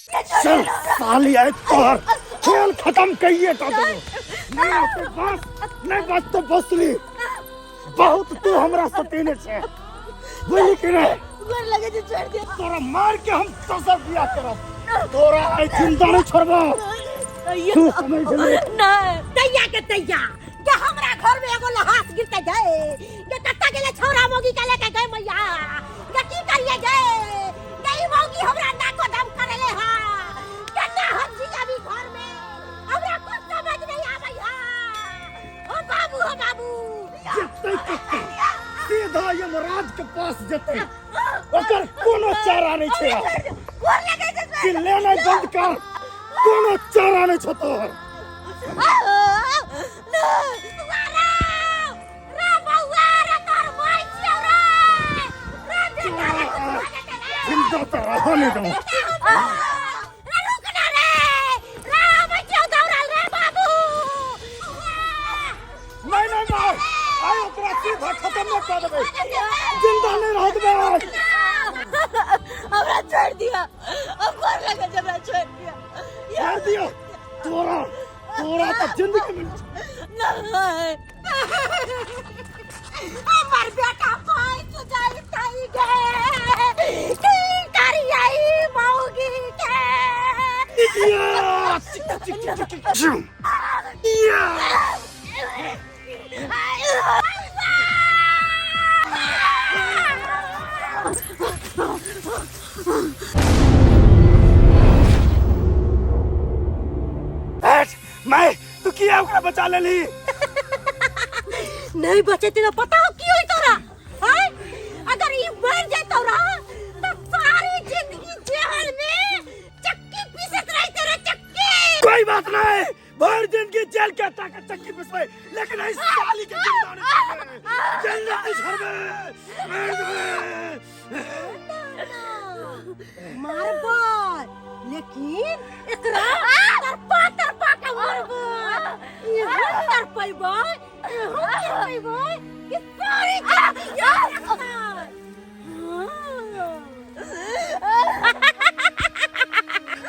चल साली आइ तोहर खेल खत्म कहिए का देबो। नहीं तो बस नहीं बस तो बसली बहुत तू हमरा सतेने छे, बुझली कि नहीं? गोर लगे छै, छोड़ दे। तोरा मार के हम दोसर बियाह करब, तोरा आइ जिंदा नहीं छोड़बो। तू समझ ले। नहीं, तैया के तैया के हमरा घर में एगो लहास गिरते गए के कत्ता गेले छौरा मोगी के लेके गए मैया के की करिए गए गई मौगी हमरा नाको दम करेले हा। केना हम जी अभी घर में हमरा कुछ समझ नहीं आबै हा। ओ बाबू, हो बाबू। जेतै कत्ता? सीधा यमराज के पास जेतै, ओकर कोनो चारा नहीं छै। गोर लगे छै। कि लेनाइ बंद कर, कोनो चारा नहीं छौ तोहर। जिंदा तो रहो नहीं दो। नहीं नहीं नहीं, आइ ओकरा सीधा खत्म न कर देबै, जिंदा नहीं रह देबै। हमरा छोड़ दिया, अब गोर लगे छै, हमरा छोड़ दिया। छोड़ दियो तोरा, तोरा तो जिंदगी में नहीं, हमर बेटा पाई तो जाई ताई गे की करियाई मौगी के। या चिक चिक चिक चिक चिक या। ऐश, मैं तू किया ओकरा बचा लेली? नहीं बचेती तो पता हो की होई तोरा हैं? अगर ई मर जाए तोरा तो सारी जिंदगी जेल में चक्की पीसत रही तेरा चक्की। कोई बात नहीं, भर जिंदगी जेल के ताकत चक्की पिसवाई, लेकिन इस साली के जिंदा नहीं छोड़बे, जिंदा नहीं छोड़बे। मारबै लेकिन एकरा तरपा तरपा के मारबै, एहन तरपेबै, एहन तरपेबै कि सारी जिंदगी याद रखतै।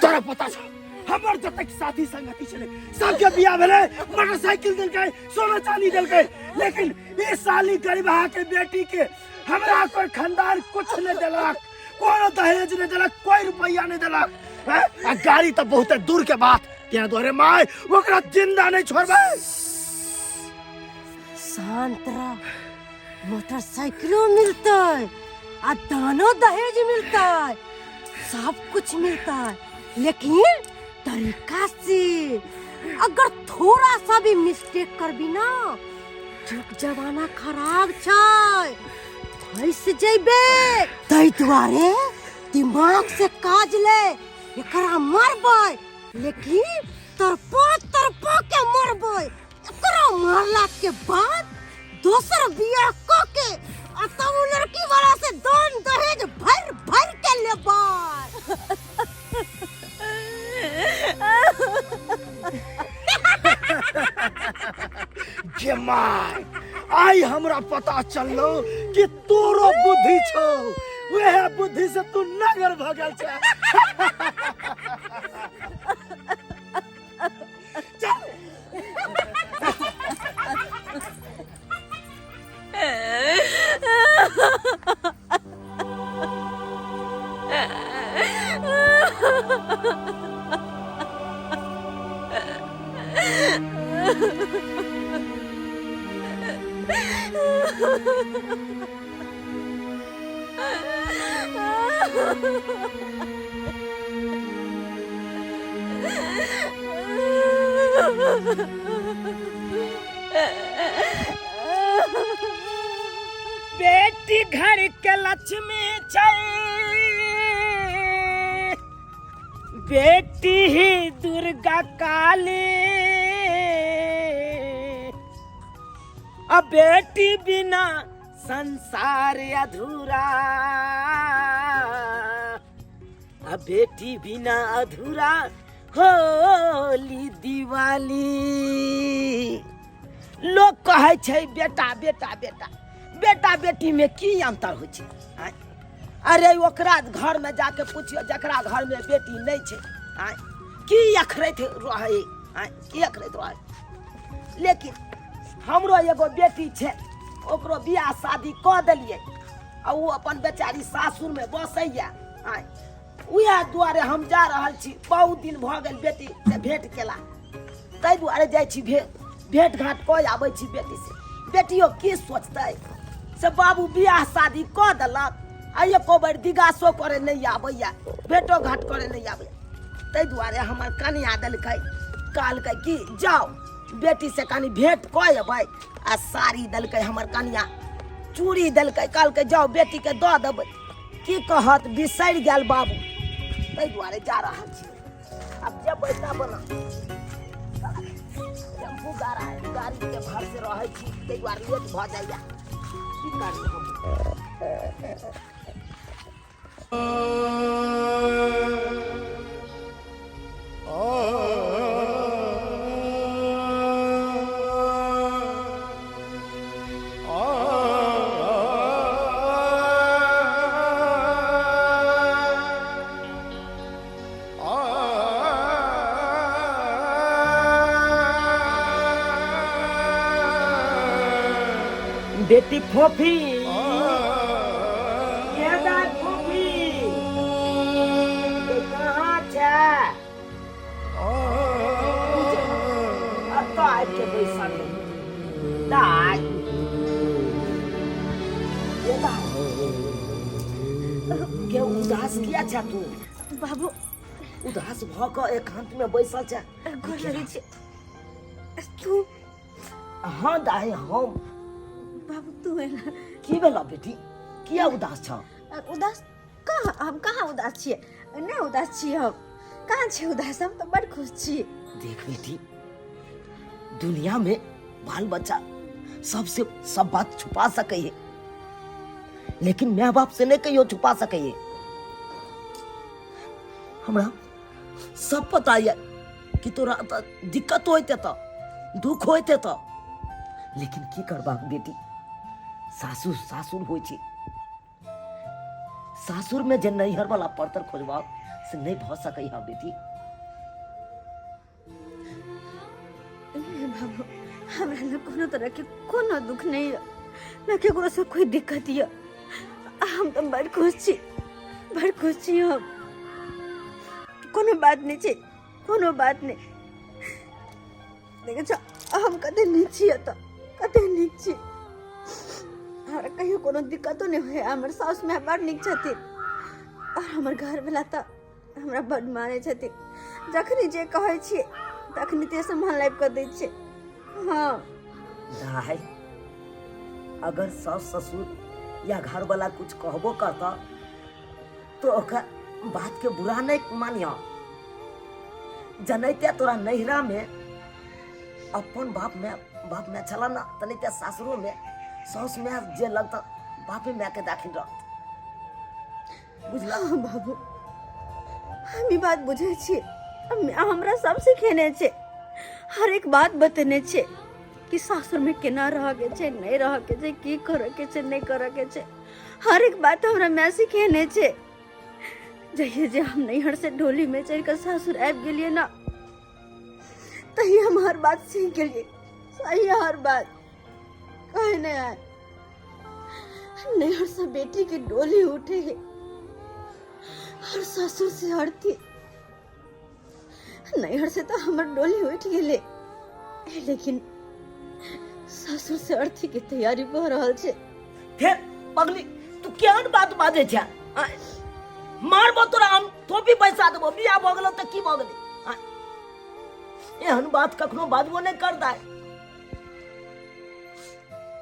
तोरा पता छौ, हमर जतेक साथी संगति छलै सबके बियाह भेलै, मोटरसाइकिल देलकै, सोना चांदी देलकै, लेकिन ई साली गरीबहा के बेटी के हमरा कोई खानदान कुछ नहीं देलक, कोनो दहेज नहीं देलक, कोई रुपया नहीं देलक हैं? आ गाड़ी तो बहुत दूर के बात। तें दुआरे माय ओकरा जिंदा नहीं छोड़बै। शांत रह, मोटरसाइकिलो मिलतै आ दानो दहेज मिलतै, सब कुछ मिलता है, लेकिन तरीका से। अगर थोड़ा सा भी मिस्टेक करबी ना, जुग जमाना खराब छै, फंस जइबे। तै दुआरे दिमाग से काज ले। एकरा मारबै लेकिन तरपा तरपा के मारबै। एकरा मारला के बाद दोसर बियाह क के आ तब उ लड़की वाला से दान दहेज भर भर के लेबै। गे my, आइ हमरा पता चललो कि तोरो बुद्धि छौ, वएह बुद्धि से तू नगर भऽ गेल छै। चल। बेटी घर के लक्ष्मी छै, बेटी ही दुर्गा काली, अब बेटी बिना संसार अधूरा, अब बेटी बिना अधूरा होली दिवाली। लोग कहै छै बेटा बेटा बेटा, बेटा बेटी में की अंतर होइ छै? आँय? अरे ओकरा घरमे जाके पुछियो जकरा घरमे बेटी नहि छै, आँय, की अखरैत रहै, आँय, की अखरैत रहै। लेकिन हमरो एगो बेटी छै, ओकरो बियाह शादी कऽ देलियै आ ओ अपन बेचारी सासुरमे बसैया। आँय, उएह दुआरे हम जा रहल छी, बहुत दिन भऽ गेल बेटी से भेंट केला, ताहि दुआरे जाइ छी भेंट घाट कऽ आबै छी बेटी से। बेटियो की सोचतै से बाबू बियाह शादी कऽ देलक आ एको बेर दिगासो करे नहि आबैया, भेंटो घाट करे नहि आबैया। ताहि दुआरे हमर कनिया देलकै, कहलकै कि जाउ बेटी से कनि भेंट कऽ अबै। आ साड़ी देलकै हमर कनिया, चूड़ी देलकै, कहलकै जाउ बेटीके दऽ देबै। की कहत, बिसरि गेल बाबू, ताहि दुआरे जा रहल छी। अब जेबै तब ने। टेम्पू गाड़ी के भर से रहै छी, ताहि दुआरे लेट भऽ जाइया, की करी हम। बेटी फोफी, के दाय फोफी, के कहाँ छै? एतऽ आबि के बैसल है। दाय, ये दाय, के उदास किया छै तू? बाबू उदास भऽ कऽ एकांत में बैसल छै। गोर लगै छी। तू? हाँ दाय, हम। बाबू तू एला? की भेला बेटी, किया उदास छ? उदास कहाँ, हम कहाँ उदास छियै? नहि उदास छियै हम, कहाँ छियै उदास, हम तऽ बड़ खुश छी। देख बेटी, दुनिया में बाल बच्चा सबसे सब बात छुपा सके है, लेकिन माय बाप से नहीं कहियो छुपा सके है। हमरा सब पता है कि तोरा त दिक्कत होते त दुख होते त, लेकिन की करबाक बेटी, सासुर सासुर होइ छै। सासुर में जे नैहर वाला परतर खोजबाक से नहीं भ सकै है बेटी। नहीं बाबू, हमरा लग कोनो तरह के कोनो दुख नहीं है, न केकरो से कोई दिक्कत है। हम तो बड़ खुश छी, बड़ खुश छी हम। कोनो बात नहीं छै, कोनो बात नहीं। देखे छो हम कते नीक छी, एतऽ कते नीक छी, हमरा कहियो कोनो दिक्कतो नहीं होय। हमर साउस माय बड़ नीक छथिन और हमर घरवला तऽ हमरा बड मानै छथिन। जखनी जे कहै छियै तखनी ते सामान लाबि कऽ दै छियै। हाँ दाई, अगर सास ससुर या घर वाला कुछ कहबो करता तो ओकर बात के बुरा नहीं मानिया। जनैते तोरा नैहरा में अपन बाप में छला ना, तनैते सासुरो में सास में जे लगता बापे माय के दाखिल रहत, बुझला? हाँ बाबू, हम ई बात बुझै छी। हमरा सब सिखेने छै, हर एक बात बतेने छै कि सासुर में केना रह के छै, नहीं रह के छै, की करे के छै, नहीं करे के छै। हर एक बात हमरा माय सिखेने छै। जहिया जे हम नैहर से डोली में चढ़ के सासुर आबि गेलियै ना, तहिया हम हर बात सीख गेलियै। सही हर बात कहे नहीं आए। नैहर से बेटी के डोली उठे है और ससुर से अड़ती। नैहर से तो हमर डोली उठ गेले, लेकिन ससुर से अर्थी के तैयारी भऽ रहल छै। फेर पगली, तू केहन बात बाजै छै? आँय, मारबो तोरा हम, टोपी पैसा देबो। बियाह भऽ गेलो तऽ की भऽ गेलै? आँय, एहन बात कखनो बाजबो नहि कर दाय।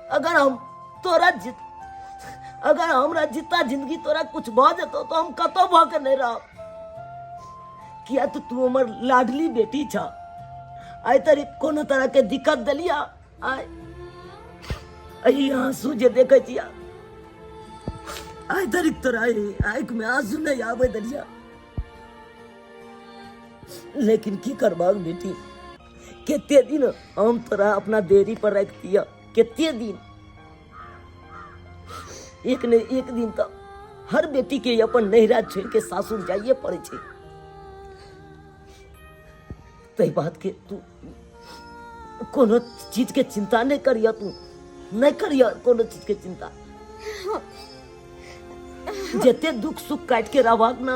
अगर हम तोरा जित अगर हमरा जिता जिंदगी तोरा कुछ भऽ जेतौ तऽ हम कतौ भऽ के नहि रहब, किया तऽ तू हमर लाडली बेटी छ। आइ तरी कोनो तरह के दिक्कत देलिया? आइ एहि आंसू जे देखै छिया, आइ तरी तोरा आँखि में आंसू नहि आबै देलिया। लेकिन की करबाक बेटी, कते दिन हम तोरा अपना देरी पर रखतिया, कते दिन? एक ने एक दिन तो हर बेटी के अपन नैहरा छोड़ के सासुर जाइए पड़े छै। ताहि बात के तू कोनो चीज के चिंता नहीं करिया, तू नहीं करिया कोनो चीज के चिंता। जते दुख सुख काट के रहबाक ना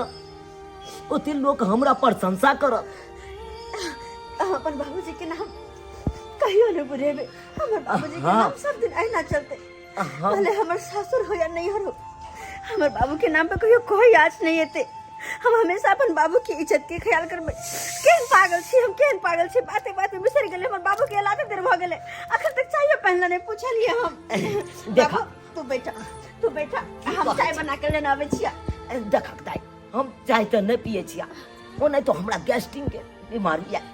ओते लोग हमरा प्रशंसा करत। हम अपन बाबूजी के नाम कहियो नहीं बुझेबे। हमर बाबूजी के नाम सब दिन अहिना चलते, भले हमर सासुर हो या नैहर हो, हमर बाबू के नाम पे कहियो कोई आँच नहीं एते। हम हमेशा अपन बाबू की इज्जत के ख्याल करबै। केहन पागल छी हम, केहन पागल छी, बाते बात में बिसरि गेलै हमर बाबू के अलादे देर भऽ गेलै, अखन तक चाय पहनला नहीं पूछलिए हम। देखा। बाबू, तू बैठा, तू बैठा, हम चाय बना के लेने आबै छियै। देखक दाइ, हम चाय तऽ नहि पियै छियै, ओ नहि तऽ हमरा गैस्ट्रिंग के बीमारी यऽ,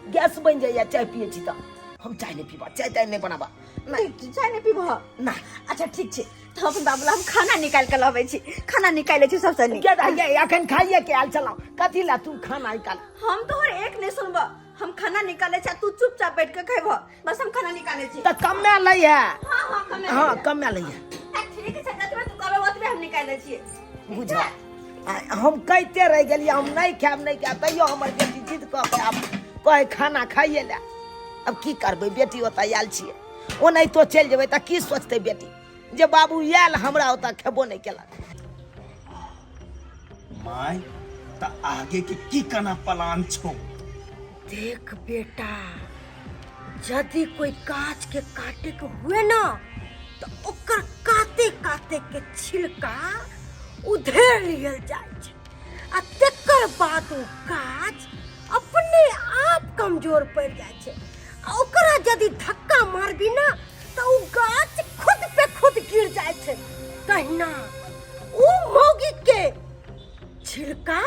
गैस बनि जाइए चाय पियै छी तऽ। हम चाय नहि पीबा, चाय ताय नहि बनाबा। नहीं, तू चाय नहीं पीबह? ना। अच्छा ठीक छै, तऽ अपन बाबू ला हम खाना निकालि के लबै छी, खाना निकालि लै छी सबसँ नीक। गे दाइ, गे, अखन खाइए के आयल छलहुँ, कथी लए तू खाना निकाल? हम तोहर एक नहि सुनबह, हम खाना निकालै छी आ तू चुपचाप बैठ के खैबह, बस हम खाना निकालै छी। तऽ कमे लै है। हाँ, हाँ, कमे हाँ, लै है। कमे लै है। आ, ठीक छै, जतबे तू कहबै ओतबे हम निकालि लै छियै। बुझ, आ, हम कहिते रहि गेलियै हम नहि खायब नहि खायब, तैयो हमर बेटी जिद कऽ के आब कहै खाना खाइए लए। अब की करबै, बेटी ओतऽ आयल छियै, ओनाहितो चलि जेबै तऽ की सोचतै बेटी जे बाबू आयल हमरा ओतऽ खेबो नहि केलक। माय, तऽ आगे के की केना प्लान छौ? देख बेटा, यदि कोई गाछ के काटे के हुए ना तो ओकर काते काते के छिलका उधेड़ लियल जाइ छै आ तेकर बाद ओ गाछ अपने आप कमजोर पड़ जाइ छै आ ओकरा यदि धक्का मारबी ना तो ओ गाछ खुद पे खुद गिर जाइ छै। तहिना ओ मौगी के छिलका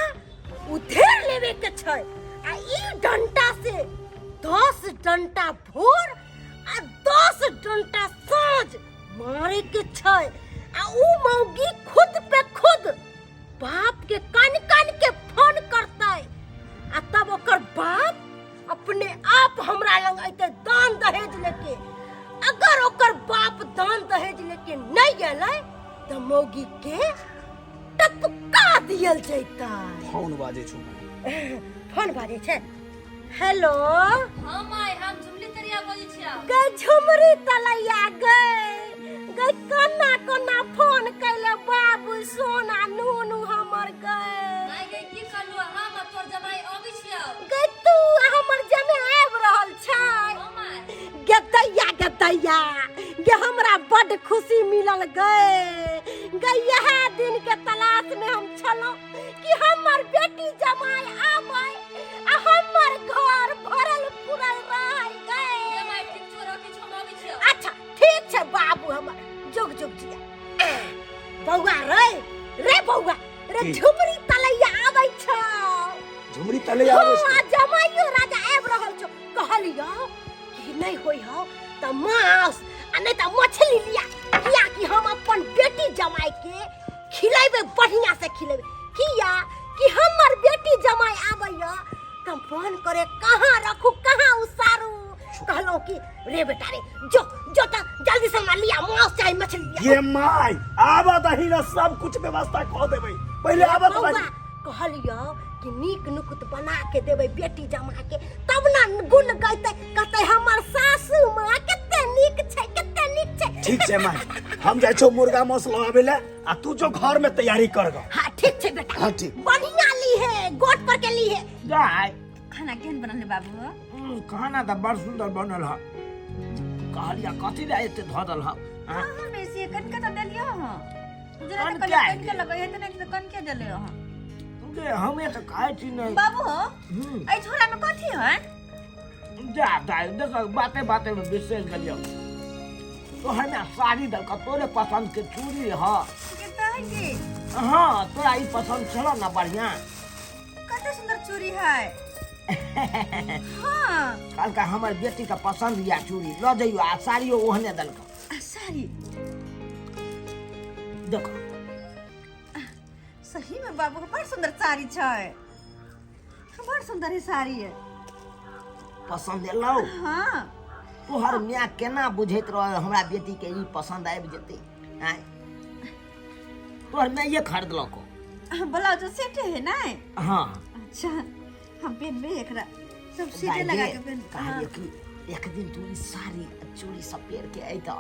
उधेड़ लेवे के छै आ ई डंटा से 10 डंटा भोर आ 10 डंटा साँझ मारे के छै आ ऊ मौगी खुद पे खुद बाप के कान कान के फोन करतै आ तब ओकर बाप अपने आप हमरा लग अयतै दान दहेज लेके। अगर ओकर बाप दान दहेज लेके नहीं एलै तऽ मौगी के टपका दियल जैतै। फोन बाजै छौ? फोन बाजै छै। हेलो। हाँ माय, हम झुमली तरिया बजै छियै। गै झुमरी तलैया गै, गै कोना कोना फोन कैले बाबू सोना नूनू हमर गै। माय गै की कहलु, हम आ तोर जमाई अबै छियौ। गै तू आ हमर जमे आबि रहल छै? हाँ माय। गे दैया, गे दैया गे, हमरा बड्ड खुशी मिलल गै। गै इएह दिन के तलाश में हम छलहुँ कि हमर बेटी जमाई आबै आ हमर घर भरल पुरल रहै गै। गे माय ठीक छौ, रखै छौ, हम अबै छियौ। अच्छा ठीक छै बाबू हमर, जुग जुग जिया। बौआ रे, रे बौआ रे, की? झुमरी तलैया आबै छौ। झुमरी तलैया आबै छौ? हाँ, जमाइयो राजा आबि रहल छौ। कहलियौ कि नहि होइ हौ तऽ मांस आ नहि तऽ मछली लिया, कियाकि हम अपन बेटी जमाई के खिलेबै, बढ़िया से खिलेबै, किया कि हमर बेटी जमाई आबैया तऽ मन करे कहाँ रखू कहाँ उसारू। कहलहुँ कि रे बेटा रे, जो जो तऽ जल्दी से हमरा लिया मांस चाहे मछली लिया। ये माय, आबऽ दही ना, सब कुछ व्यवस्था कऽ देबै, पहिले आबऽ तऽ बौआ, दही। कहलियौ कि नीक नुकुत बना के देबै बेटी जमा के, तब ना गुण गैतै, कहतै हमर सासू माँ कते नीक छै, कते नीक छै। ठीक छै माय, हम जाइ छौ मुर्गा मांस लगाबै लए आ तू जो घर में तैयारी कर ग। हाँ ठीक छै बेटा। हाँ, ठीक। बढ़िया ली है, गोट पर के ली है। दाय। खाना केहन बनल है बाबू? खाना तऽ बड़ सुंदर बनल है। कहलिया कथी लए एते धऽ देल हँ? कहाँ बेसी कनके तऽ देलियो हँ। उजरा तऽ कनके कहलियै आबि कनके लगै है तऽ नहि तऽ कनके देलियो हँ। गे हमे तऽ खाइ छी नहि। बाबू हो, एहि झोरा में कथी है? जा दाय, देख बाते बाते में बिसरि गेलियो। तोहर माय साड़ी देलक, तोरे पसंद के चूड़ी ह। केता है की? हाँ, तोरा ई पसंद छलो ना बढ़िया। कते सुंदर चूड़ी है। हाँ। कहलका हमर बेटी के पसंद या चूड़ी ल जइयो, आ साड़ियो ओहने देलक। आ साड़ी देखो। सही में बाबू बड़ सुंदर साड़ी छै, बड़ सुंदर है साड़ी है। पसंद एलौ? हाँ। तोहर माय केना बुझैत रह हमरा बेटी के ई पसंद आबि जेतै? आँय? तोहर माइए खरीदलको। ब्लाउज सेट है ना? हाँ। अच्छा हम पहनबे एकरा सब सेटे लगा के पहन। कहलियो कि एक दिन तू ई साड़ी आ चूड़ी सब पहिर के अयतह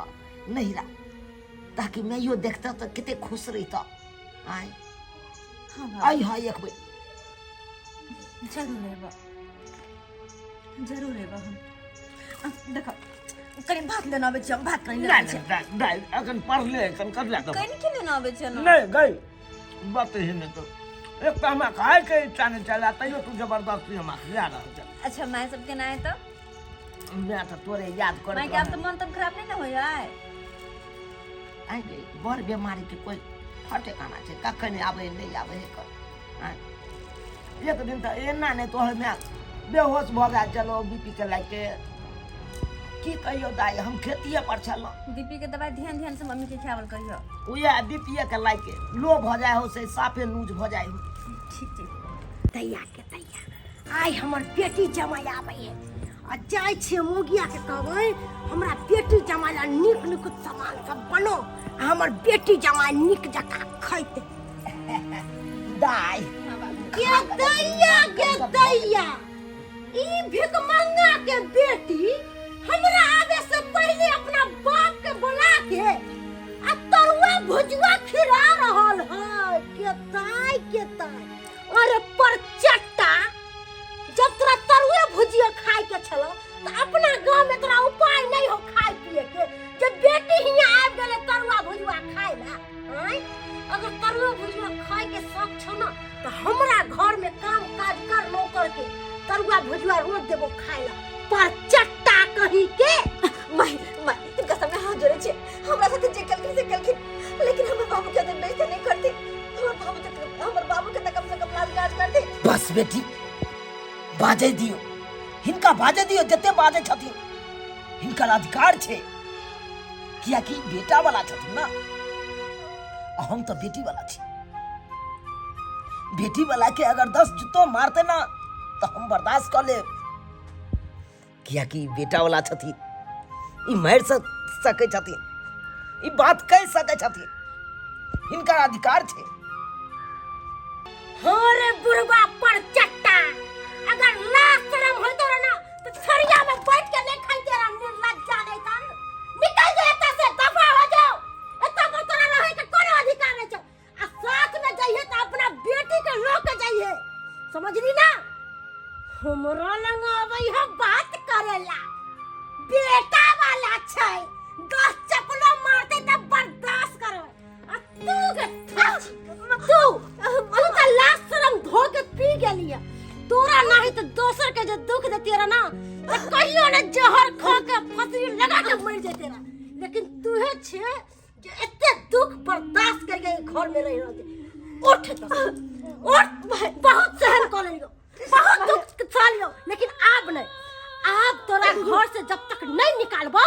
नैहरा, ताकि माइयो देखतह तऽ कते खुश रहितह। आय हाँ बाबू। आई हाँ एक बेर। जरूर एबा, जरूर एबा हम। देखो कनी भात लेना आबै छी हम, भात कनी लेना नहि छै। नहि दाइ, एखन पढ़ले एखन कतला तऽ कनी के लेना आबै छै ना? नहि गई बात ही नहि। तो एक तऽ हमरा खायके इच्छा नहि चला, तैयो तू जबरदस्ती हमरा खिला रहल छै। अच्छा माय सब केना है तऽ? मैं तऽ तोरे याद कर। माय के आब तऽ मन तन खराब नहीं ना होय है? आइ गे बड़ बीमारी के कोई ठेकाना छै, कखन आबै नहि आबै है कर। आँय, एक दिन तऽ एना नहि तोहर माय बेहोश भऽ गेल चलो बीपी के लए के। की कहियो दाइ, हम खेतिए पर छलहुँ। बीपी के दवाई ध्यान ध्यान से मम्मी के खियावल कहियो। उएह बीपीए के लए के लो भऽ जाइ हो से साफे लूज भऽ जाइ हो। ठीक ठीक। दैया के दैया, आइ हमर बेटी जमाइ आबै है आ जाइ छियै मोगिया के कहबै हमरा बेटी जमाइ ला नीक नीक सामान सब बनो आ हमर बेटी जमाइ नीक जकाँ खैतै। दाइ के दैया के दैया, ई भिखमंगा के बेटी हमरा आवे से पहले अपना बाप के बुला के आ तरुआ भुजुआ खिला रहल है। के ताई के ताई, अरे पर चट्टा, जब तोरा तरुए भुजिया खाए के छलो तो अपना गांव में तोरा उपाय नहीं हो खाए पिए के, जब बेटी हियां आबि गेले तरुआ भुजुआ खाए ला। आँय, अगर तरुआ भुजुआ खाए के शौक छौ ना तो हमरा घर में काम काज कर नौकर के तरुआ भुजुआ रोज देबो खाए ला। पर चट्टा कहीं के। माय माय तिनका सामने हाथ जोड़े छे, हमरा साथे जे केलखिन से केलखिन, लेकिन हमर बाबू के तऽ बेइज्जती नहीं करती। हमर बाबू तऽ, हमर बाबू के तऽ कम से कम लाज लाज करती। बस बेटी बाजै दियौ, हिनका बाजै दियौ, जते बाजै छथिन हिनकर अधिकार छै, कियाकि बेटा वाला छथिन ना, आ हम तऽ बेटी वाला छी। बेटी वाला के अगर 10 जुत्तो मारते ना तऽ हम बर्दाश्त कऽ लेब, कियाकि बेटा वाला छथिन, ई मारि सकै छथिन, ई बात कहि सकै छथिन, हिनकर अधिकार छै। हो रे बुढ़वा पर चट्टा, अगर लाज शरम होइतो रहे ना तो थरिया में बैठ के नहीं खाइते रह, निर्लज्जा नहीं तन। निकल जा एतऽ से, दफा हो जाओ, एतऽ पर तोरा रहै के कोनो अधिकार नहीं छौ। आ साथ में जइहे तो अपना बेटी के लऽ के जइहे, समझली ना? हमरा लग आबै है बात करेला, बेटा वाला छै, 10 चपलो मारते तऽ बर्दाश्त करबै। आ तू के तू तू तऽ लाज शरम धो के पी गेलियै, तोरा नाही तऽ दोसर के जे दुख देतियै रह ना तऽ कहियो ने जहर खा के फसरी लगा के मरि जैते रह, लेकिन तूहे छे जे एते दुख बर्दाश्त करके ई घर में रहि रहल छे। उठ एतऽ, उठ, बहुत सहन कऽ लेलियौ, बहुत दुख सहलियौ, लेकिन आब नहीं, आब तोरा घर से जब तक नहीं निकालबौ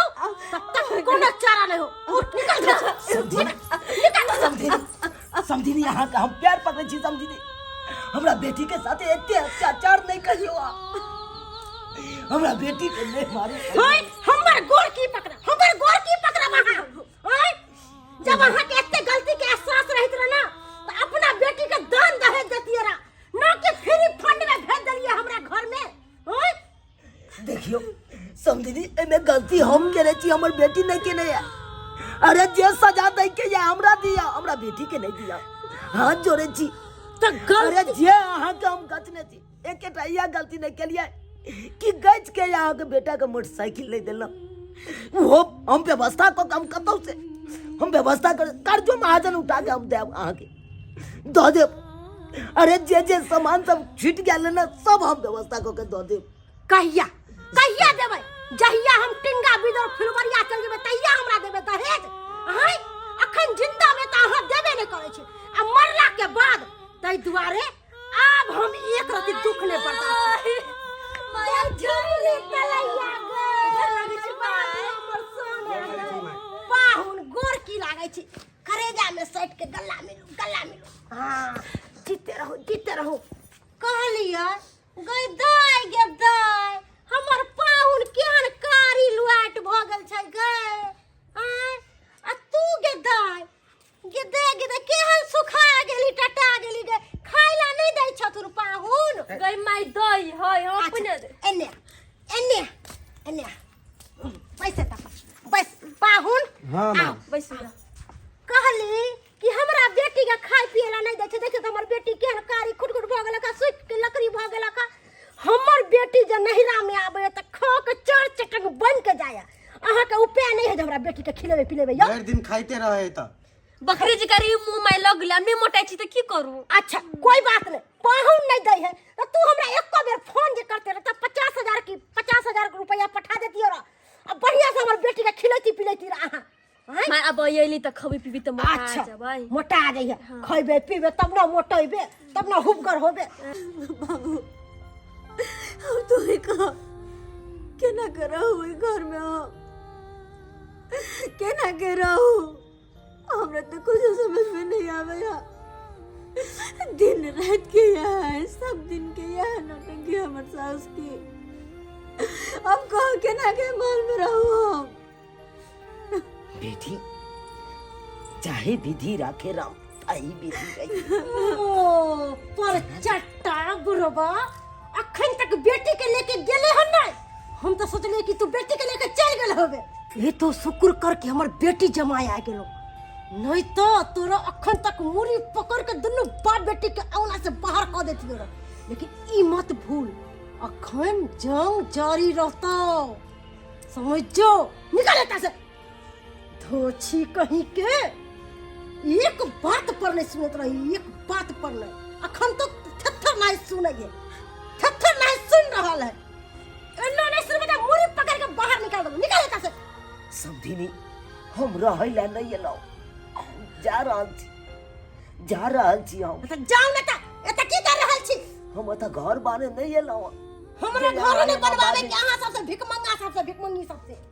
तब तक कोनो चारा नहीं हो। उठ निकल घर से। समझी निकल। समझी समझी, अहाँ के हम प्यार पकड़ै छी समझी, हमरा बेटी के साथे एते अत्याचार नहीं करियो अहाँ। हमरा बेटी के नहीं मारू। ओए, हमर गोर की पकड़ा, हमर गोर की पकड़ा अहाँ। ओए, जब अहाँ के एते गलती के एहसास रहित रहे ना तो अपना बेटी के दान दहेज देतिए रहा ना कि फ्री फंड में भेज देलिए हमरा घर में। ओए देखियो समझी, एमे गलती हम केने छी, हमर बेटी नहीं केने है। अरे जे सजा दै के या हमरा दिया, हमरा बेटी के नहीं दिया, हाथ जोड़े छी। तो अरे जे अहाँ के हम गचने छी, एकेटा इएह गलती नहीं केलिए कि गच के अहाँ के बेटा के मोटरसाइकिल नहीं देलहुँ। ओहो हम व्यवस्था कऽ के, हम कतौ से हम व्यवस्था कर कर्जो महाजन उठा के हम देब अहाँ के दऽ देब। अरे जे जे सामान सब छूटि गेल ने सब हम व्यवस्था कऽ के दऽ देब। कहिया कहिया देबै? जहिया हम टिंगा बिदर फुलवरिया चल जेबै तहिया हमरा देबै दहेज? आँय, अखन जिंदा में तऽ अहाँ देबे नहि करै छी आ मरला के बाद, ताहि दुआरे आब हम एक रति दुख नहि बर्दाश्त करब। माया झुमरी तलैया गे, हमर सोना गे। पाहुन गोर की लागै छी, करेजा में सटि के गला मिलू, गला मिलू। हाँ जीते रहू, जीते रहू। कहलियै गै दाय, गे दाय, हमर पाहुन केहन कारी लुआट भऽ गेल छै गे। आँय, आ तू गे दाय गिदे गिदे केहन सुखा गेली टटा गेली गे खाइला नहीं दै छथुन पाहुन गई माई दई है हम अपने अच्छा, एने एने एने बैसे तक बस पाहुन हाँ माँ आओ बैसू ना। कहली कि हमरा बेटी के खाय पिए ला नहीं दै छै देखियौ तऽ हमर बेटी केहन कारी खुटखुट भऽ गेलक आ सुखि के लकड़ी भऽ गेलक आ। हमर बेटी जे नहिरा में आबै तऽ खा के चर चटक बन के जाय अहाँके उपाय नहीं है जे हमरा बेटी के खिलेबै पिलेबै यौ भरि दिन खाइते रहे तऽ बकरी जी करी मुंह माय लग गेल नहि मोटाइ छी तऽ की करू अच्छा कोई बात नहीं पाहुन नहीं दै है तो तू हमरा एको बेर फोन जे करते रह तऽ 50,000 की 50,000 के रुपया पठा देती और अब बढ़िया से हमर बेटी के खिलैती पिलैती रह अहाँ आँय? माय अब अयली तऽ खबी पीबी तऽ मोटा अच्छा जेबै मोटा जइहे खैबे पीबे तब ना मोटेबे तब ना हुबगर होबे बाबू हम तोरे कह केना के रहू ई घर में हम केना के रहू हमरा तो कुछ समझ में नहीं आवे दिन रात के यहाँ है सब दिन के यहाँ नौटंकी हमर सास के अब कह केना के महल में रहू हम बेटी चाहे विधि राखे राम ताही विधि रही ओ पर चट्टा बुढ़बा अखन तक बेटी के लेके गेले हन नहीं हम तो सोचलिए कि तू बेटी के लेके चल गेल होबे ये तो शुक्र कर कि हमर बेटी जमाय आ गेलो नहीं तो तोरा अखन तक मुरी पकड़ के दुनू बाप बेटी के औला से बाहर कर देती रह लेकिन ई मत भूल अखन जंग जारी रहतो समझ जो निकल एता से धोछी कहीं के एक बात पर नहीं सुनत रही एक बात पर नहीं अखन तो थेथर नहीं सुनै है थेथर नहीं सुन रहल है एना नहीं सुनबे त मुरी पकड़ के बाहर निकाल देबो निकाल एता से समधिनी हम रहै ला नहीं एलहुँ हम जा रहल छी जा रहल छी हम त जाउ ने त एता की कर रहल छी हम एतऽ घर बारे नहीं एलहुँ हमरा घर नहीं बनवावे के अहाँ सबसे भिखमंगा सबसे भिखमंगी सबसे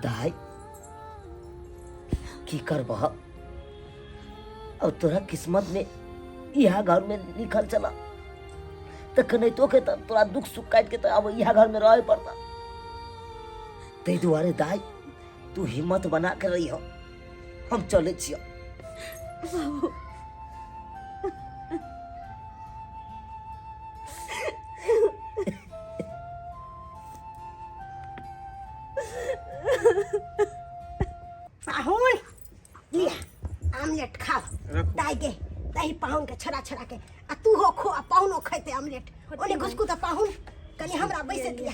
दाई की करबह अब तोरा किस्मत में इहा घर में लिखल चला तऽ कनैतो के तऽ तोरा दुख सुख काटि के तऽ अब इहा घर में रहे पड़ता ताहि दुआरे दाई तू हिम्मत बना के रही हो हम चले छियो पाहुन लिया आमलेट खाओ रखू। दाई के दही पाहुन के छड़ा छड़ा के आ तू हो खो आ पाहुनो खैते आमलेट ओने घुसकू त पाहुन कनी हमरा बैसे दिया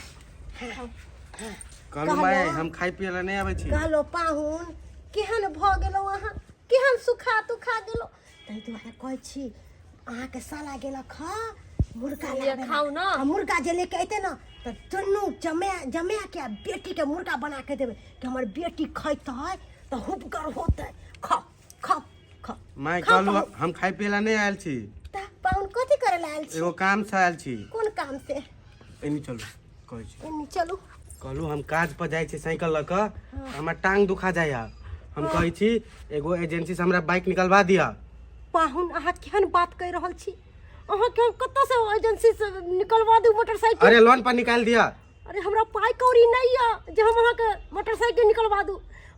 कहलहुँ माय हम खाइ पियै लए नहि आबै छी कहलो पाहुन केहन भऽ गेलौ अहाँ केहन सुखा तुखा गेलौ ताहि दुआरे कहै छी अहाँके साला गेलक हँ मुर्गा लिअ, लाबे खाउ न। आ मुर्गा जे लेके अयतै ने तऽ दुनू जमा जमा के आ बेटीके मुर्गा बना के देबै कि हमर बेटी खैतै तऽ हुबगर होतै खाउ खाउ खाउ माय खाउ, कहलहुँ पाहुन। हम खाइ पियै लए नहि आयल छी तऽ पाहुन कथी करै लए आयल छी एगो काम से आयल छी कोन काम से एनी चलू कहै छी एन्नी चलू कहलहुँ हम काज पर जाइ छी साइकिल लऽ कऽ हमर टांग दुखा जाइए हम कहै छी एगो एजेंसी से हमरा बाइक निकलवा दिअ पाहुन अहाँ केहन बात कहि रहल छी अहाँके हम कतऽसँ एजेंसी से निकलवा दू मोटरसाइकिल अरे लोन पर निकालि दिअ अरे हमरा पाइ कौड़ी नहि यऽ जे हम अहाँके मोटरसाइकिल निकलवा दू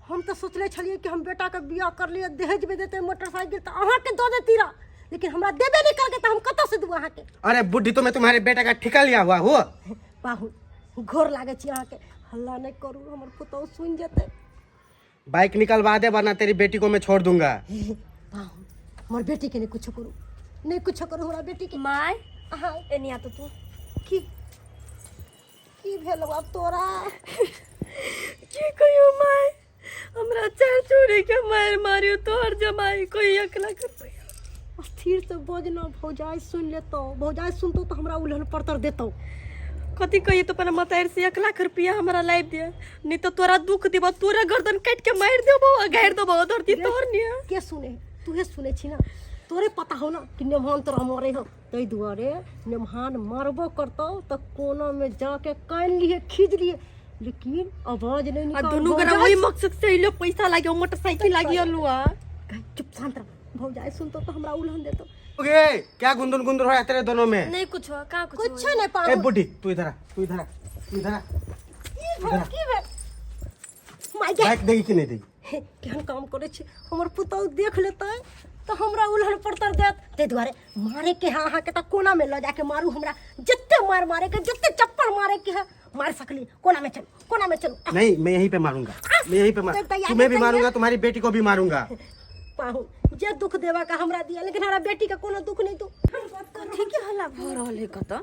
हम तऽ सोचले छलियै कि हम बेटाके बियाह कर लियै दहेजमे देतै मोटरसाइकिल तऽ अहाँके दऽ देती रह लेकिन हमरा देबे नहि करके तऽ हम कतऽसँ दू अहाँके अरे बुढ़ी तो मैं तुम्हारे बेटा का ठिका लिया हुआ हूँ पाहुन घोर लागै छी अहाँके हल्ला नहि करू हमर पुतहु सुनि जेतै बाइक निकलवा दे वरना तेरी बेटी को मैं छोड़ दूंगा पाहुन हमर बेटीके नहि कुछो करू नहि कुछो करू हमरा बेटीके माय अहाँ एनी आ तो तू की की भेल आब तोरा की कहियो माय हमरा चार चोरी के मार मारियो तोहर जमाई कोई अकला कर पैया स्थिर से बजना भौजाई सुन लेतो भौजाई सुनतो तो हमरा उलहन पड़तर देतो कथी कहिए तो अपना मतार से 1 लाख रुपया हमरा लाइब दे नहीं तो तोरा दुख देबो तोरा गर्दन काट के मार देबो आ गाड़ देबो धरती तोहर निया के सुने तूहे सुने छी ना तोरे पता हो ना कि नेमहान तोरा मरे हो ताहि दुआरे नेमहान मारबो करतौ तऽ कोना में जाके कान लिए खींच लिए लेकिन आवाज नहीं आ निकाल दुनू गोरा भौजाई वही मकसद से अइलो पैसा लागे मोटरसाइकिल लागी अलुआ गाय, चुप शांत रह भौजाई सुनतो तो हमरा उलहन देतो ओके क्या गुंदुन गुंदुन हो तेरे दोनों में नहीं कुछ हुआ कहाँ कुछ कुछ नहीं ए पाहुन बुढ़ी तू इधर आ तू इधर आ तू इधर आ की भेल की भेल माय गे बाइक देगी कि नहीं देगी हे केहन काम करै छी हमर पुतहु देख लेतै तऽ हमरा उलहन पड़तर देत। ताहि दुआरे मारे के है अहाँके तऽ कोना में लऽ जाके मारू हमरा, जते मार मारे के जते चप्पल मारे के है मार सकली। कोना में चलू, कोना में चलू। नहीं, मैं यहीं पे मारूंगा, मैं यहीं पे मार, तैयार तुम्हें भी तैयार। मारूंगा, तुम्हारी बेटी को भी मारूंगा। पाहु जे दुख देवा का हमरा दिया, लेकिन हमरा बेटी के कोनो दुख नहीं दू। कथी के हल्ला भऽ रहल है कतऽ?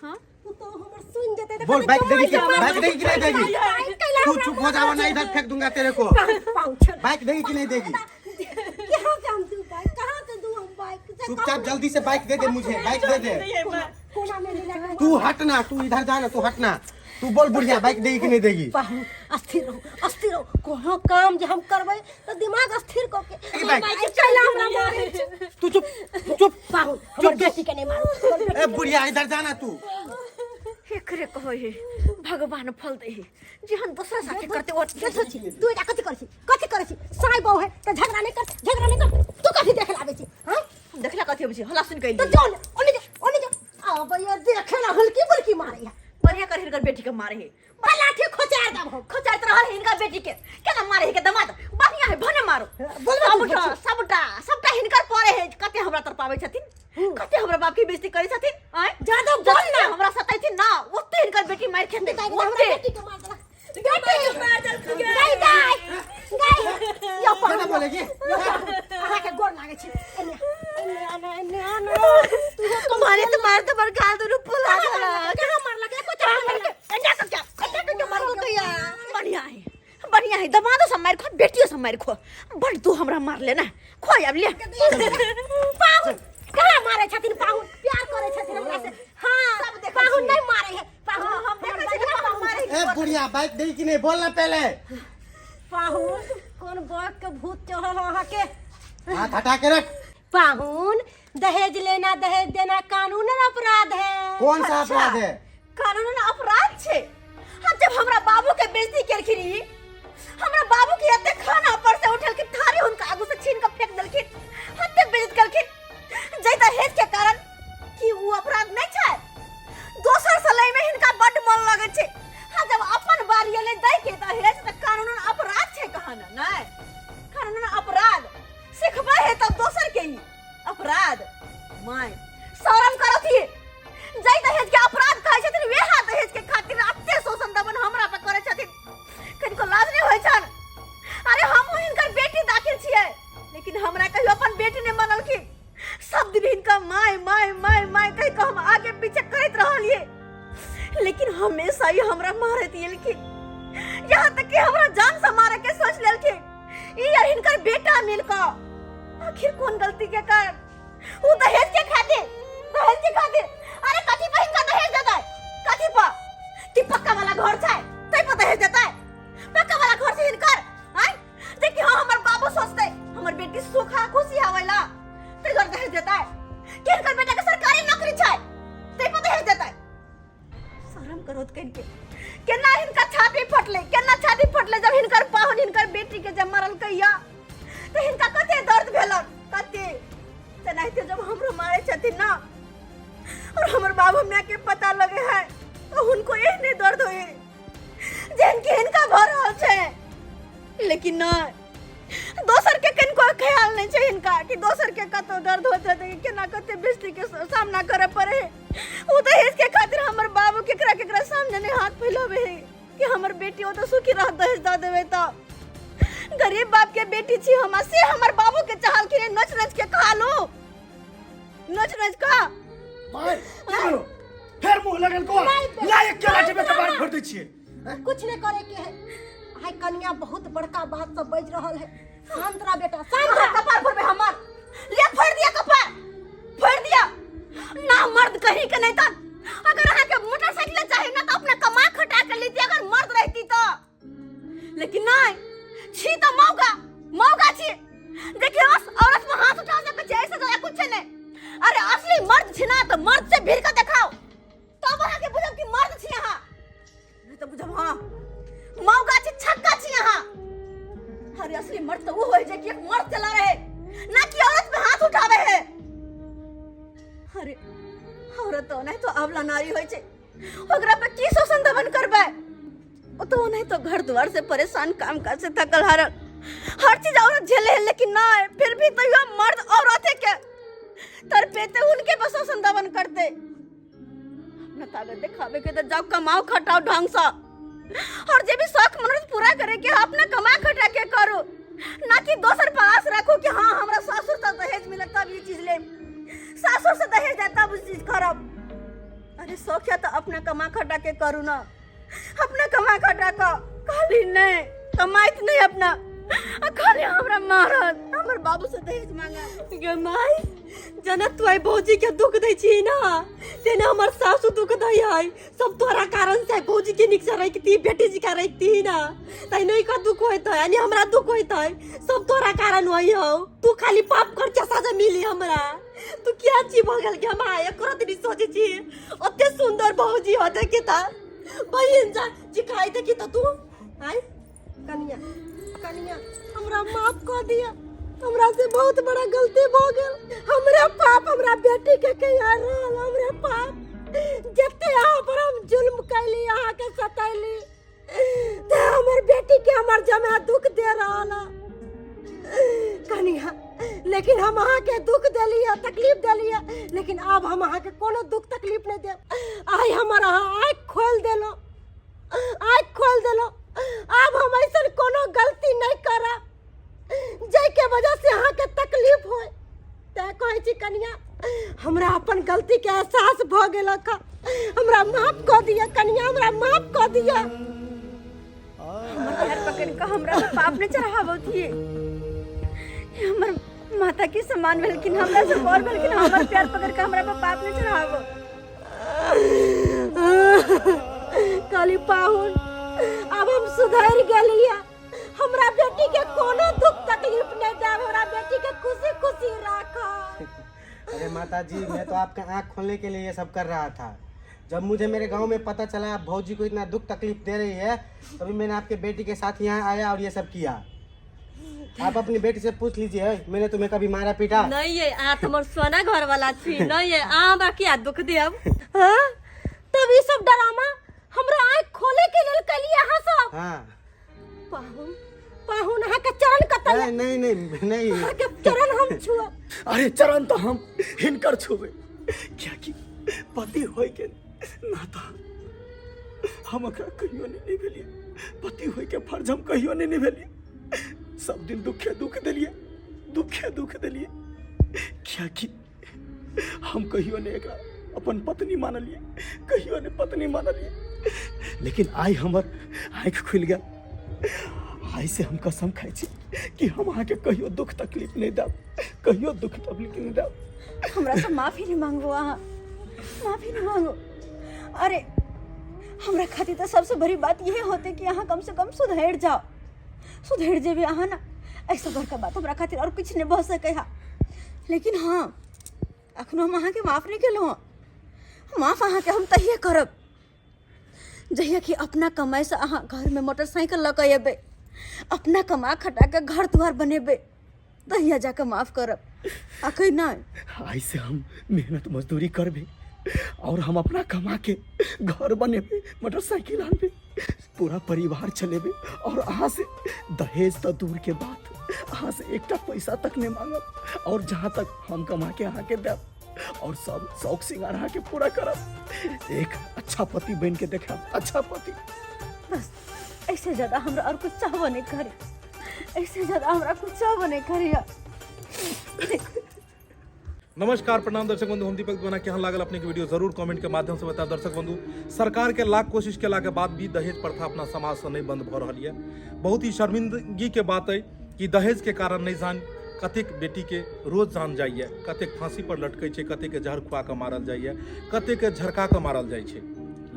हाँ पुतहु हमर सुन जेतै तऽ बोल, कहतै, बाइक देगी कमाइ कि कमाइ बाइक देगी कि नहीं देगी? बाइक कैला तू हमरा चुप हो जा वरना इधर फेंक दूंगा तेरे को। पाहु छोड़। बाइक देगी कि नहीं देगी? कहाँ से हम दू बाइक, कहाँ से दू हम बाइक? से चुपचाप जल्दी से बाइक दे दे मुझे, बाइक दे दे। कोना में ले जाके तू हटना, तू इधर जाना, तू हटना, तू बोल बुढ़िया बाइक देगी कि नहीं देगी? पाहु अस्थिर रहो, अस्थिर रहो। कोनो काम जे हम करबै तऽ दिमाग अस्थिर कऽ के बाइक। बाइक कैला हमरा मारै छै? तू चुप, चुप। पाहु हमर बेटी के नहीं मारू, हमर बेटी ए बुढ़िया इधर जाना तू। एकरे कहै है भगवान फल दे है, जेहन दोसरा साथे करते ओ। देखै छी तू एटा कथी करै छी, कथी करै छी? साय बहू है तऽ झगड़ा नहीं कर, झगड़ा नहीं कर। तू कथी देखे लाबै छी? हाँ हम देखला कथी अबै छै, हल्ला सुन के तऽ जो ने ओने जो, ओने जो। आबैया देखे ला हल्की फुल्की मारै है। बढ़िया कर हिनकर बेटी के मारे है। लाठी खोचार देब हम। खोचारत रहल है हिनकर बेटी के, केना मारे है के दमाद? बढ़िया है, भने मारो। बोलबे तू। सबटा सबटा सबटा हिनकर पड़े है। कते हमरा तरपाबै छथिन, कते हमरा बाप के बेइज्जती करै छथिन। आँय जादा बोल जते ना। हमरा सताइथिन ना ओते हिनकर बेटी मारि खेतै। हमरा ओते बेटी के मार देलक, बेटी के मार देलक। गाय गाय गाय यो क्या पाहु बोलेगी? अहाँके गोर लागै छी। एने एने एने एने एने तू मारे तो मार तो बड़ गाल दुनू फुला देलक। कहाँ मारलक? एको चप्पल मारलक? एने कऽ क्या, एने कऽ क्या मारलकै या? बढ़िया है, बढ़िया है। दमादो सब मारि खो, बेटियो सब मारि खो। बड़ तू हमरा मारले ना, खो आब ले। पाहुन कहाँ मारै छथिन? पाहुन प्यार करै छथिन हमरा से। हाँ पाहुन नहीं मारै है पाहुन, हम देखै छियै कि पाहुन मारै ए बुढ़िया बाइक देगी कि नहीं, बोल ना पहले। पाहुन कोन बाग के भूत चढ़ल अहाँके? हाथ हटा के रख। पाहुन दहेज लेना दहेज देना कानूनन अपराध है। कौन सा अपराध है? कानूनन अपराध छै। हाँ जब हमरा बाबू के बेइज्जती केलखिन, ई हमरा बाबू के एते खाना पर से उठलखिन, थारी हुनका आगू से छीन के फेंक देलखिन, एते बेइज्जत केलखिन जै दहेज के कारण, की उ अपराध नहीं छै? दोसर से लै में हिनका बड्ड मन लगै छै। हाँ जब अपन बारी एलै दै के दहेज तऽ कानूनन अपराध छै कहाना नहीं? कानूनन अपराध सिखबै है तब दोसर के ही अपराध। My शरम करथि। जै दहेज के अपराध कहै छथिन वेहा दहेज के खातिर एते शोषण दमन हमरा पर करै छथिन, कनिको लाज नहि होइ छन? अरे हमहूँ हिनकर बेटी दाखिल छियै, लेकिन हमरा कहियो अपन बेटी नहि मनलखिन। सब दिन हिनका my my my my कहि कऽ हम आगे पीछे करैत रहलियै, लेकिन हमेशा ही हमरा मारैत एलखिन। यहाँ तक कि हमरा जान से मारे के सोच लेलखिन ई और हिनकर बेटा मिल कऽ। आखिर कोन गलती के कारण? उ दहेज के खातिर, दहेज के खातिर। अरे कथी पर हिनका दहेज देतै? कथी पर? कि पक्का वाला घर छै तै पर दहेज देतै? पक्का वाला घर छै हिनकर? आय देखिए, हाँ हमर बाबू सोचतै हमर बेटी सुखा खुशी आवेला तै घर दहेज देतै, कि हिनकर बेटा के सरकारी नौकरी छै तै पर दहेज देतै? शरम करोत कनिके। केना हिनकर छाती फटलै, केना छाती फटलै जब हिनकर पाहुन हिनकर बेटी के जब मरलकै या तऽ हिनका कते दर्द भेलन कते। तेनाहिते जब हमरो मारे छथिन ना और हमर बाबू माय के पता लगे है तो हुनको एहने दर्द होए जेहन कि हिनका भऽ रहल छै। लेकिन नहि, दोसर के कनिको ख्याल नहि छै हिनका कि दोसर के कतौ दर्द होइत हेतै, कि केना कते बेइज्जती के सामना करऽ पड़े है। ओ दहेज के खातिर हमर बाबू केकरा केकरा सामने नहि हाथ फैलावे है कि हमर बेटी ओतऽ सुखी रहत दहेज दऽ देबै तऽ। गरीब बाप के बेटी छी हम, से हमर बाबू के चाहलखिन नोच नोच के खा लू, नोच नोच कऽ। माय की भेलो? फेर मुंह लगल को लायक के लाठी में कपार फोड़ दै छियै। कुछ नहीं करे के है। आइ कनिया बहुत बड़का बात सब बज रहल है। शांत रह बेटा, शांत रह। कपार फोड़बे हमर, ले फोड़ दिया कपार फोड़ दिया ना। मर्द कहीं के नहीं तन। अगर अहाँ के मोटरसाइकिल चाही ना तो अपना कमा खटा के लेती अगर मर्द रहती तो, लेकिन नहीं छी तो मौका मौका छी। देखिए बस औरत में हाथ उठा सके छै, ऐसे ज्यादा कुछ नहीं। अरे असली मर्द छी ना तो मर्द से भीड़ के देखाओ तब अहाँ के बुझब कि मर्द छी अहाँ, नहीं तो बुझब हाँ मौका छी, छक्का छी अहाँ। अरे असली मर्द तो वो होय जे कि एक मर्द चला रहे ना कि औरत पे हाथ उठावे है। अरे औरत तो नहीं तो अबला नारी होय छै, ओकरा पे की शोषण दमन करबै? ओ तो ओनाहितो घर द्वार से परेशान, काम काज से थकल हारल, हर चीज औरत झेले है, लेकिन ना फिर भी तैयो मर्द औरत के तरपेते, उनके बस शोषण दमन करते। अपना ताकत दिखावे के तो जाओ कमाओ खटाओ ढंग से, और जे भी शौक मनोरथ पूरा करे के अपना कमा खटा के करो, ना कि दोसर पर आस रखो कि हाँ हमरा सासुर से दहेज मिलत तब ये चीज ले, सासुर से दहेज दे तब उस चीज करब। अरे शौक है तो अपना कमा खटा के करू ना, अपना कमा खटा के खाली नहीं कमाइत नहीं अपना, आ खाली हमरा मारत, हमर बाबू से दहेज मांगा। गे माई, जना तू आई भौजी के दुख दै छी ना, तेना हमर सासु दुख दै है। सब तोरा कारण से भौजी के निक से रखती, बेटी जी का रखती ना, तै नहीं का दुख होइत है, यानी हमरा दुख होइत है, सब तोरा कारण होई हो। तू खाली पाप खर्चा साजा मिली हमरा। तू क्या छी भऽ गेल के माय, एको रति नहीं सोचे छी ओते सुंदर भौजी हो देखे ता बहिन जा जी खाई देखी तो तू आय। कनिया कनिया हमरा माफ कऽ दिया, हमरा से बहुत बड़ा गलती भऽ गेल। हमरा पाप हमरा बेटी के कहिया रहल, हमरा पाप जते अहाँ पर हम जुल्म कैली, अहाँ के सतैली, ते हमर बेटी के हमर जमा दुख दे रहल है कनिया। लेकिन हम अहाँ के दुख देली है, तकलीफ देली है, लेकिन आब हम अहाँ के कोनो दुख तकलीफ नहीं देब। आइ हमर अहाँ आँखि खोलि देलहुँ, आँखि खोलि देलहुँ। आब हम ऐसन कोनो गलती नहीं करब जाहिके वजह से अहाँके तकलीफ होय। तैं कहै छी कनिया, हमरा अपन गलती के एहसास भऽ गेलक, हमरा माफ कऽ दिअ कनिया, हमरा माफ कऽ दिअ। हमर पैर पकड़ के हमरा पर पाप ने चढ़ावत हिए। हमर माता के समान भेलखिन, हमरा से बड़ भेलखिन, हमर पैर पकड़ के हमरा पर पाप ने चढ़ावो। काली पाहुन, अब हम सुधर गेलिए, हमरा बेटी के कोनो दुख तकलीफ नहीं देब, हमरा बेटी के खुशी खुशी राखब। अरे माता जी, मैं तो आपका आँख खोलने के लिए ये सब कर रहा था। जब मुझे मेरे गांव में पता चला आप भौजी को इतना दुख तकलीफ दे रही है, तभी मैंने आपके बेटी के साथ यहाँ आया और ये सब किया। आप अपनी बेटी से पूछ लीजिए, मैंने तुम्हें कभी मारा पीटा नहीं ये? अहाँ तऽ हमर सोना घर वाला छी। नहीं ये, अहाँ हमरा किया दुख देब? हाँ? तब ई सब डरामा हमरा आँख खोले के लेल कलिए अहाँ सब? हाँ। पाहुन, पाहुन, अहाँ के चरण कतऽ? नहीं नहीं नहीं नहीं। अहाँ के चरण हम छुअब। अरे चरण तो हम हिनकर छुबे, कियाकि पति होय के नाता हम ओकरा कहियो नहीं निभेलिए, पति होय के फर्ज हम कहियो नहीं निभेलिए। सब दिन दुखे दुख देलिए, दुखे दुख देलिए, कियाकि हम कहियो नहीं एकरा अपन पत्नी मानलिए, कहियो नहीं पत्नी मानलिए। लेकिन आइ हमर आँखि खुलि गेल। आइ से हम कसम खाइ छी कि हम अहाँके कहियो दुख तकलीफ नहीं देब, कहियो दुख तकलीफ नहीं देब। हमरा से माफी नहीं मांगो, अहाँ माफी नहीं मांगो। अरे हमरा खातिर तो सबसे बड़ी बात यह होते कि अहाँ कम से कम सुधर जाओ, सुधर जेबे अहाँ ना, ऐसा बड़का बात हमरा खातिर और कुछ नहीं भऽ सकै है। लेकिन हाँ, अखनो हम अहाँके माफ नहीं केलहुँ। माफ अहाँके हम तहिए करब जहिया कि अपना कमाइ से अहाँ घरमे मोटरसाइकिल लऽ कऽ एबै, अपना कमा खटा के घर द्वार बनेबै, तहिया जाके माफ करब, अखन नहि। आइ से हम मेहनत मजदूरी करबे और हम अपना कमा के घर बनेबे, मोटरसाइकिल आनबे, पूरा परिवार चलेबे, और अहाँ से दहेज तो दूर के बात, अहाँ से एकटा पैसा तक नहीं मांगब, और जहाँ तक हम कमा के अहाँ के देब और सब शौक श्रृंगार अहाँ के पूरा करब। एक अच्छा पति बन के देखाब, अच्छा पति। बस ऐसे ज्यादा हमरा और कुछ चाहबो नहीं करे, ऐसे ज्यादा हमरा कुछ चाहबो नहीं करे। नमस्कार, प्रणाम दर्शक बंधु, हम दीपक दीवाना। केहन लागल अपने के वीडियो जरूर कमेंट के माध्यम से बताएब। दर्शक बंधु, सरकार के लाख कोशिश केला के बाद भी दहेज प्रथा अपना समाज से नहीं बंद भ रहल ये। बहुत ही शर्मिंदगी के बात है कि दहेज के कारण नहीं जान कतेक बेटी के रोज जान जाइए, कतेक फांसी पर लटकै छै, कतेक के जहर खुआ के मारल जाइए, कतेक के झरका के मारल जाइ छै।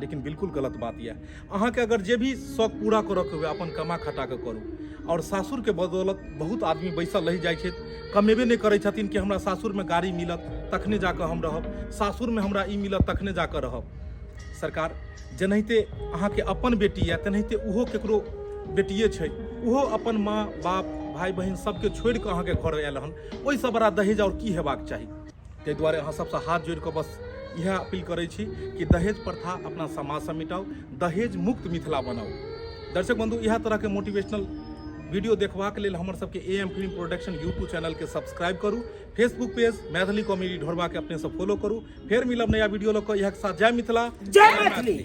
लेकिन बिल्कुल गलत बात यऽ। अहाँके अगर जे भी शौक पूरा करऽके हुए अपन कमा खटा कऽ करू। आओर सासुरके बदौलत बहुत आदमी बैसल रहि जाइ छथि, कमेबे नहि करै छथिन कि हमरा सासुरमे गाड़ी मिलत तखने जाकऽ हम रहब, सासुरमे हमरा ई मिलत तखने जाकऽ रहब। सरकार, जेनाहिते अहाँके अपन बेटी यऽ तेनाहिते ओहो ककरो बेटिए छै, ओहो अपन माँ बाप भाय बहिन सबके छोड़ि कऽ अहाँके घर आयल हन। ओहिसँ बड़ा दहेज आओर की हेबाक चाही? ताहि दुआरे अहाँ सबसँ हाथ जोड़ि कऽ बस इएह अपील करै छी कि दहेज प्रथा अपना समाजसँ मिटाउ, दहेज मुक्त मिथिला बनाउ। दर्शक बंधु, इएह तरहके मोटिवेशनल वीडियो देखबाक लेल हमर सबके A M film production YouTube channel के सब्सक्राइब करू, फेसबुक पेज मैथिली कॉमेडी ढोरबा के अपने सब फॉलो करू। फेर मिलब नया वीडियो लऽ कऽ, इएह के साथ जय मिथिला, जय मैथिली।